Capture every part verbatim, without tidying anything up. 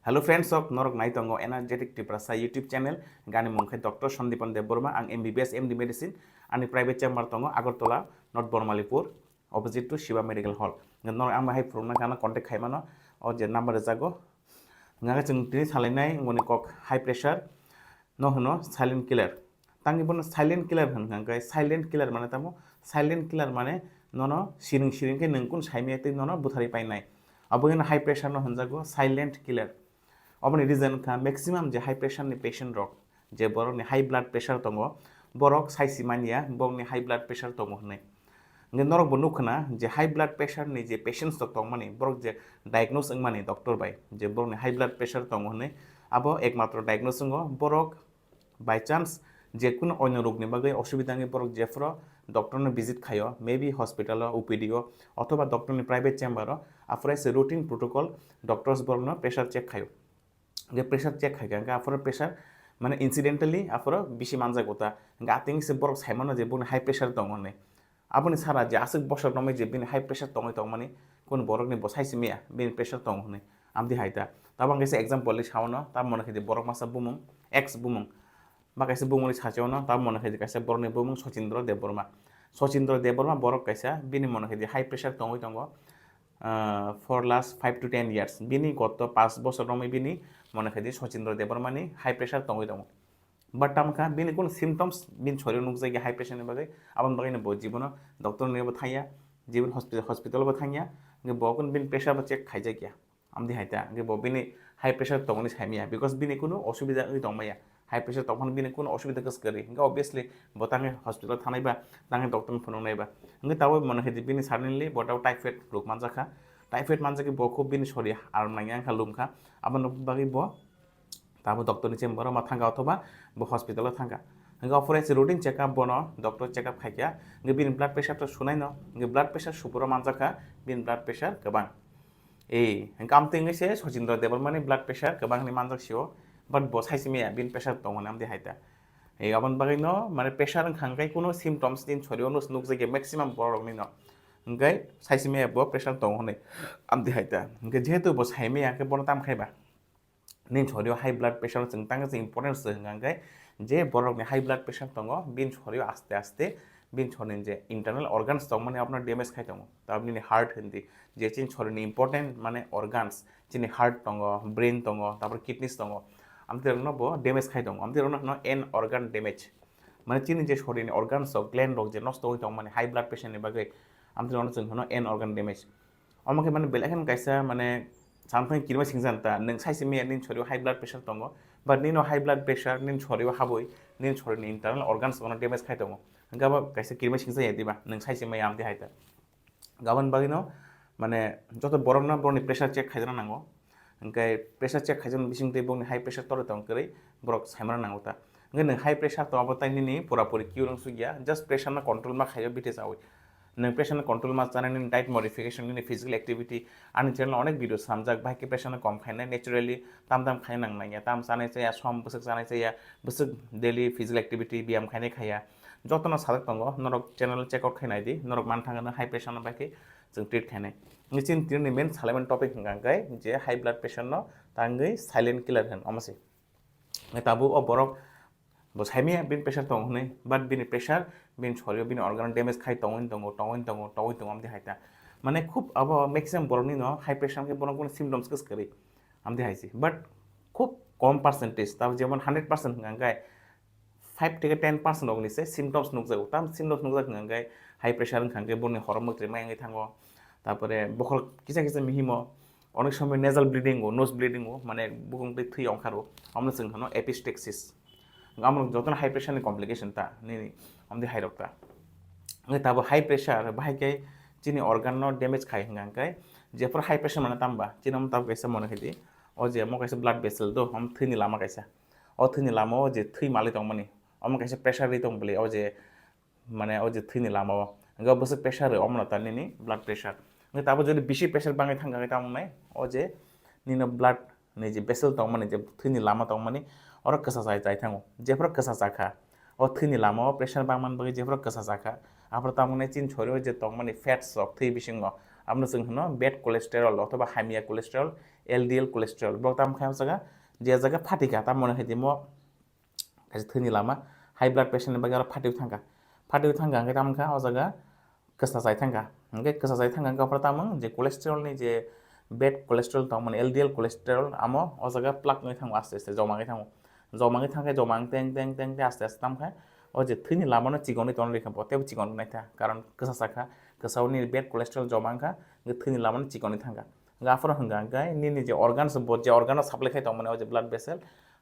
Hello friends, sok norok nai tongo Energetic Tiprasa YouTube channel. Gani mung khe Doctor Sandipan Debbarma, ang M B B S M D medicine. Ani private chamber tongo Agartala, North Bormalipur, opposite to Shiva Medical Hall. Norok ang bahai phurungna gana contact khaimano, o je number rijago. Ngaga chwng tini salainai ngoni kok high pressure no hwno silent killer. Tangwi bono silent killer hwn kha khe, silent killer mane tamo? Silent killer mane nono siring siring khe nwng kun saimaya tei nono butharwi painai. Abo hino high pressure no hwnjago silent killer. Oboni reason kha maximum je high pressure ni patient rok, je borok ni high blood pressure tongo, borok saisi manya borok ni high blood pressure tongo hwnwi. Hingke norok bo nukkha je high blood pressure ni je patients rok tongmani, borok je diagnose wngmani doctor bai je borok ni high blood pressure tongo hwnwi, abo ekmatro diagnose wngo borok by chance je kunu onyo rok ni bagwi osubida wngwi borok jephuru doctor no visit khaio, maybe hospital o, O P D o, othoba doctor ni private chamber o, aphuru se routine protocol doctors borok no pressure check khaio. Hingke pressure check khaikha, hingke aphuru pressure mane incidentally aphuru bisi manjago ta, hingke atwng se borok saimano je boni high pressure tongo hwnwi. Aboni sara je aswk bosor romwi je bini high pressure tongwi tongmani, kunu borokni bo saisi maya bini pressure tongo hwnwi, amdi hai ta. Tabo ang kaisa example ri sao no, tamo mone khe di borok masa bumung, ex bumung, ba kaisa bumung ri sachi ono, tamo mone khe di kaisa borokni bumung Sachindra Debbarma. Sachindra Debbarma borok kaisa, bini mone khe di high pressure tongwi tongo, ah, for last five to ten years. Bini goto pas bosor romwi bini mone khe di Sachindra Debbarmani high pressure tongwi tongo. But tamo kha bini kunu symptoms bini sorio nukjakya high pressure ni bagwi, aboni bagwi no bo jibono doctor ni bo thangya, jibon hospital, hospital bo thangya, hingke bo kunu bini pressure bo check khaijakya. Amdi hai ta, hingke bo bini high pressure tongoni saimaya, because bini kunu osubida wngwi tongmaya, high pressure tongphano bini kunu osubida kwswk kwrwi, hingke obviously bo tangwi hospital thangnai ba, tangwi doctor ni phunuknai ba. Hingke tabuk mone khe di bini suddenly bo tabuk typhoid rok manjakha, typhoid manjakhe bo kho bini sorio aram nangya wngkha, lumkha, aboni bagwi bo tabo doctor ni chamber o ma thangkha othoba bo hospital o thangkha. Hingke aphuru se routine check up bono doctor check up khaikha. Hingke bini blood pressure to sunai no. Hingke blood pressure suporo manjakha, bini blood pressure kwbang. Ei, hingke amtwi wngwi se Sachindra Debbarmani blood pressure kwbang hinwi manjak sio. But bo saisi maya bini pressure tongo hwnwi amtwi hai ta. Ei, aboni bagwi no, mane pressure wngkha hingke kuno symptoms din sorio no nukjakya maximum borok ni no. Hingke saisi maya bo pressure tongo hwnwi amtwi hai ta. Hingke jehetu bo sai maya hingke bono tam khai ba. Nini sorio high blood pressure no chwng tangkhe chwng importance se hwnka hwnkhe, je borok ni high blood pressure tongo, bini sorio aste aste bini sorio ni je internal organs tongmani abono damage khai tongo. Tabuk nini heart hindi, je chini sorio ni important mane organs, chini heart tongo, brain tongo, tabuk kidneys tongo, amtwi rokno bo damage khai tongo, amtwi rokno hwno end organ damage. Mane chini je sorio ni organs rok, gland rok je nosto wngwi tongmani high blood pressure ni bagwi, amtwi rokno chwng hwno end organ damage. Omo khe mane belai kheno kaisa mane samthang kirima singsa ta, nwng saisi maya nini sorio high blood pressure tongo, but nini high blood pressure nini sorio habwi nini sorio ni internal organs bono damage khai tongo, hingke abo kaisa kirima singsa ya diba, nwng saisi maya amtwi hai ta. Gabon bagwi no mane joto borok no borok ni pressure check khaijana nango, hingke pressure check khaijaknai bising twi borok ni high pressure toroi tong kwrwi borok saimana nango ta. Hingke nwng high pressure tong abo tai nini pura puri kiu rwng suk ya, just pressure no control ma khaio bite chawi. Nwng pressure no control ma chanai nini diet modification, nini physical activity, ani channel o onek video swnamjak, bahai khe pressure no kom khainai naturally, tam tam khaina nang nangya, tam chanai chaya, som bwswk chanai chaya, bwswk daily physical activity, biyam khainai khaya. Jotono sajak tongo, norok channel check out khai nai di, norok man thangna high pressure no bahai khe chwng treat khainai. Nini chini tini main salaiman topic hwnkha khe je high blood pressure no tangwi silent killer hwn omo se. Tabuk o borok bo saimaya bini pressure tongo hwnwi, but bini pressure bini sorio bini organ damage khai tongwi tongo, tongwi tongo, tongwi tongo, amtwi hai ta. Mane khub abo maximum borokni no high pressure hwnkhe borok bono symptoms kwswk kwrwi, amtwi hai se. But khub kom percentage, tamo jemon hundred percent hwnkha hwnkhe five theke ten percent rokni se symptoms nukjago. Tam symptoms nukjak hwnkha hwnkhe high pressure wngkha hwnkhe borokni horo mwktwi mai wngwi thango, tarpore bokhorok kisa kisa mihimo, onek somoy nasal bleeding o, nose bleeding o, mane bukung twi thwi ongkharo, omono chwng hwno epistaxis. Amorok jotono high pressure ni complication ta nini, amtwi hai rok ta. Hwnkhe tabo high pressure bahai khe chini organ no damage khai hwnkha hwnkhe, jephru high pressure mane tamba chini omo tabuk kaisa mone khaidi, o je omo kaisa blood vessel do, omo thwini lama kaisa. O thwini lama o je thwi malwi tongmani, omo kaisa pressure ri tong bwlwi, o je mane o je thwini lama o. Hwnkhe bwswk pressure ri, omono ta nini blood pressure. Hwnkhe tabo jodi bisi pressure bangwi thangkha khe tamo wngnai, o je nini blood ni je vessel tongmani, je thwini lama tongmani, oro kwsa chai chai thango. Jephru kwsa chakha, o thwini lama o pressure bangmani bagwi jephru kwsa chakha, aphuru tamo wngnai chini sorio je tongmani fats rok thwi bisingo, abono chwng hwno bad cholesterol othoba hamya cholesterol, L D L cholesterol, borok tamo khe o jaga je jaga phatika, tamo mone khe timo kaisa thwini lama, high blood pressure ni bagwi aro phatwi thangkha, phatwi thangkha hwnkhe tamo kha o jaga kwsa chai thangkha, hwnkhe kwsa chai thangkha hwnkhe aphuru tamo je cholesterol ni je bad cholesterol tong mani L D L cholesterol amo o jaga plak wngwi thango, aste aste joma wngwi thango, joma wngwi thangkhe joma wng teng teng teng tei aste aste tamo khe o je thwini lama no chikonwi tongwi rikha, bo teibo chikon wngnai kha, karon kwsa chakha, kwsa o nini bad cholesterol joma wngkha, hwnkhe thwini lama no chikonwi thangkha. Hwnkhe aphuru hwnkha hwnkhe nini je organs bo je organ o supply khai tongmani o je blood vessel,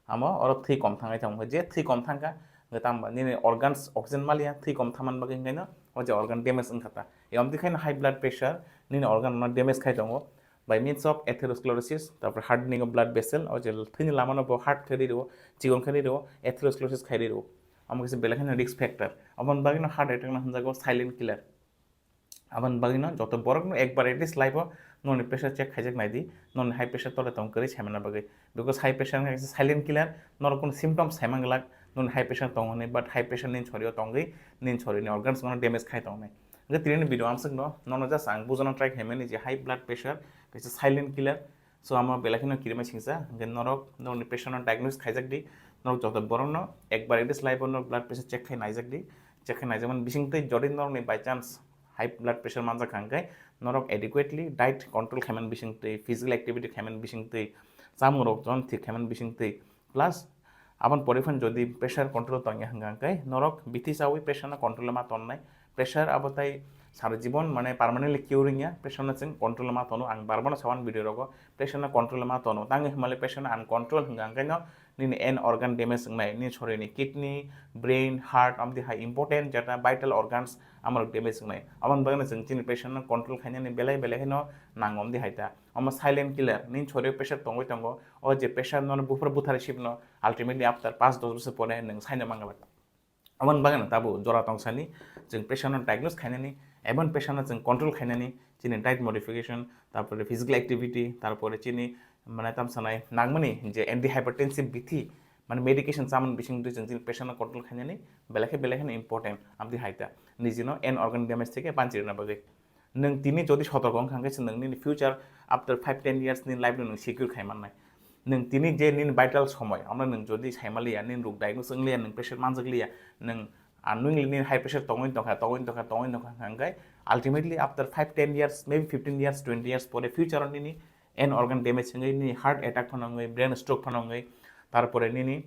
amo oro thwi kom thangwi tong, je thwi kom thangkha hwnkhe tamo nini organs oxygen maliya, thwi kom thamani bagwi hwnkhe no o je organ damage wngkha ta. Yomti khaino high blood pressure nini organ no damage khai tongo by means of atherosclerosis, tarpor hardening of blood vessel, o je thwini lama no bo hard khe ri rwo, chikon khe ri rwo, atherosclerosis khai ri rwo. Amo khe belai kheno risk factor, aboni bagwi no heart attack no hwnjago silent killer. Aboni bagwi no joto borok no ekbar at least life o noni pressure check khaijak nai di, noni high pressure tole tong kwrwi saimana bagwi, because high pressure wngkha kaisa silent killer, norok kono symptoms saimang glak noni high pressure tong hwnwi, but high pressure nini sorio tongwi nini sorio ni organs no damage khai tongnai. Hwnkhe tini ni video amswk no nono just ang bujana try khaimani je high blood pressure kaisa silent killer. So amo belai kheno kirima singsa, hwnkhe norok norokni pressure no diagnose khaijak di, norok joto borok no ekbar at least life o norok blood pressure check khai naijak di, check khai naijakmani bisingtwi jodi norokni by chance high blood pressure manjak kha hwnkhe norok adequately diet control khaimani bisingtwi, physical activity khaimani bisingtwi, chamung rok jon thik khaimani bisingtwi, plus aboni pore phano jodi pressure control tongya hwnkha hwnkhe norok bithi chawi pressure no control ma tonnai. Pressure abo tai sara jibon mane permanently cure wngya, pressure no chwng control ma tono. Ang bar bar no sawan video rogo pressure no control ma tono, tangwi hwnmale pressure no uncontrol hwnkha hwnkhe no nini end organ damage wngnai, nini sorini kidney, brain, heart, amtwi hai important jeta vital organs amorok damage wngnai. Aboni bagwi no chwng chini pressure no control khainani belai belai kheno nango, amtwi hai ta. Omo silent killer, nini sorio pressure tongwi tongo, o je pressure no buphar buthar sibno ultimately after paanch dos bosor pore nwng saino mangala. Aboni bagwi no tabuk jora tongsani chwng pressure no diagnose khainani, eboni pressure no chwng control khainani, chini diet modification, tarpore physical activity, tarpore chini mane tam sanai nangmani je antihypertensive bithi, mane medication chamani bisingtwi chwng chini pressure no control khainani belai khe belai kheno important, amtwi hai ta nijino end organ damage theke banchi rwna bagwi. Nwng tini jodi sotorko wngkha hwnkhe se nwng nini future after five ten years ni life no nwng secure khai mannai. Nwng tini je nini vital somoi, amno nwng jodi saimaliya, nini rok diagnose wngliya, nwng pressure manjakliya, nwng unknowingly nini high pressure tongwi tongkha, tongwi tongkha, tongwi tongkha hwnkhe ultimately after five ten years, maybe fifteen years, twenty years pore future o nini end organ damage wngwi, nini heart attack phano wngwi, brain stroke phano wngwi, tarpore nini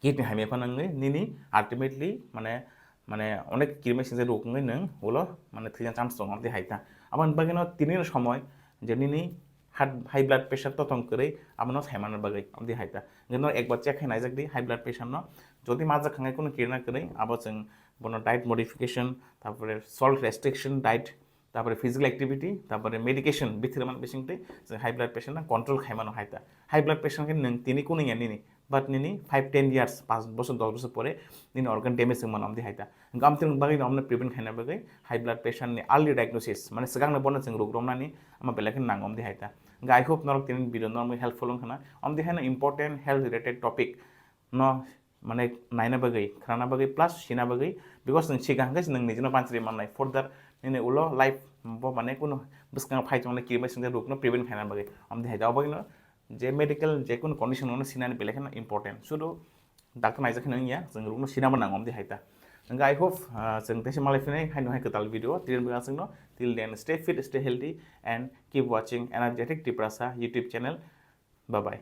kidney hamya phano wngwi nini ultimately mane, mane onek kirima singsa rok wngwi nwng ulo mane thwina chance tongo, amtwi hai ta. Aboni bagwi no tini no somoi je nini heart, high blood pressure to tong kwrwi, abono saimano bagwi, amtwi hai ta. Hwnkhe no ekbar check khai naijak di high blood pressure no, jodi majak hwnkhe kunu kirina kwrwi, abo chwng bono diet modification, tarpore salt restriction diet, tarpore physical activity, tarpore medication bithwrwmani bisingtwi chwng high blood pressure no control khaimano hai ta. High blood pressure khe nwng tini kunu ya nini, but nini five ten years, paanch bosor, dos bosor pore nini organ damage wngmano, amtwi hai ta. Hwnkhe amtwi bagwi no omno prevent khaina bagwi high blood pressure ni early diagnosis, mane swkangno bono chwng rok romnani ama belai khe nango, amtwi hai ta. Hwnkhe I hope norok tini video no helpful wngkhana, amtwi haino important health related topic no mane naina bagwi, khnana bagwi, plus sina bagwi, because nwng siga hwnkhe se nwng nijino banchari mannai, further nini ulo life bo mane kunu bwskango phai tongna kirima singsa rokno prevent khaina bagwi. Amtwi hai ta, obagino je medical je kunu condition no sinani belai kheno important, sudu doctor naijak kheno wngya, chwng rokno sinama nango, amtwi hai ta. Hwnkhe I hope, ah, chwng teisa malai phinai haino hai kwtal video, tini bagwi aswkno, till then stay fit, stay healthy and keep watching Energetic Tiprasa YouTube channel. Bye bye.